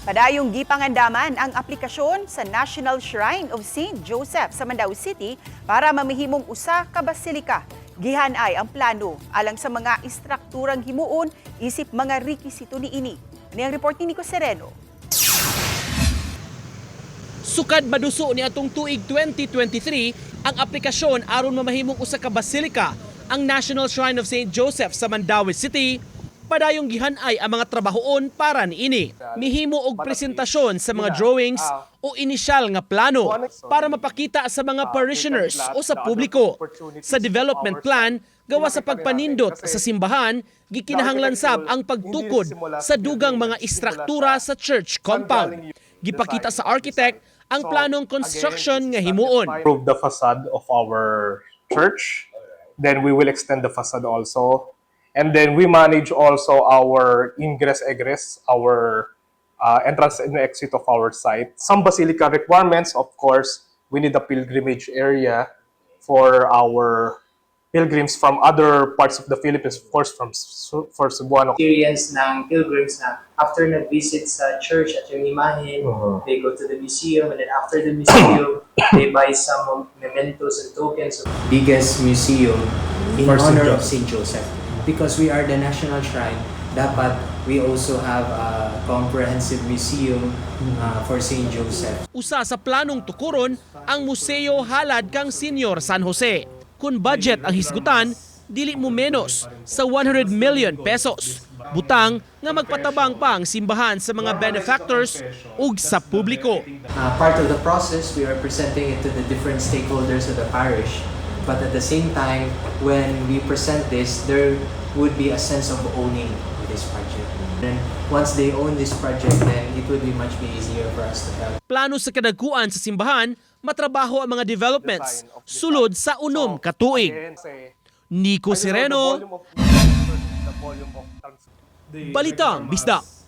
Padayong gipangandaman ang aplikasyon sa National Shrine of St. Joseph sa Mandaue City para mamahimong usa ka basilika. Gihanay ang plano alang sa mga istrukturang himuon isip mga rekisito niini. Ini ang report ni Nico Sereno. Sukad maduso ni atong tuig 2023 ang aplikasyon aron mamahimong usa ka basilika ang National Shrine of St. Joseph sa Mandaue City. Padayong gihanay ang mga trabahoon para niini. Mihimo og presentasyon sa mga drawings o inisyal nga plano para mapakita sa mga parishioners o sa publiko. Sa development plan, gawa sa pagpanindot sa simbahan, gikinahanglan sab ang pagtukod sa dugang mga istruktura sa church compound. Gipakita sa architect ang planong construction nga himuon. Improve the facade of our church. Then we will extend the facade also. And then we manage also our ingress egress, our entrance and exit of our site. Some basilica requirements, of course, we need a pilgrimage area for our pilgrims from other parts of the Philippines, of course, for Cebuano. Experience ng pilgrims na after nag-visit sa church at yung imahen, they go to the museum and then after the museum, they buy some mementos and tokens. Biggest museum in For St. honor of Joseph. St. Joseph. Because we are the national shrine, dapat we also have a comprehensive museum for St. Joseph. Usa sa planong tukuron ang museo halad kang Senior San Jose. Kung budget ang hisgutan, dili mo menos sa 100 million pesos. Butang nga magpatabang pa ang simbahan sa mga benefactors ug sa publiko. Part of the process, we are presenting it to the different stakeholders of the parish. But at the same time, when we present this, there would be a sense of owning this project. And once they own this project, then it would be much be easier for us to help. Plano sa kadagkuan sa simbahan, matrabaho ang mga developments sulod sa 6 ka tuig. Nico Sereno, Balitang Bisdak.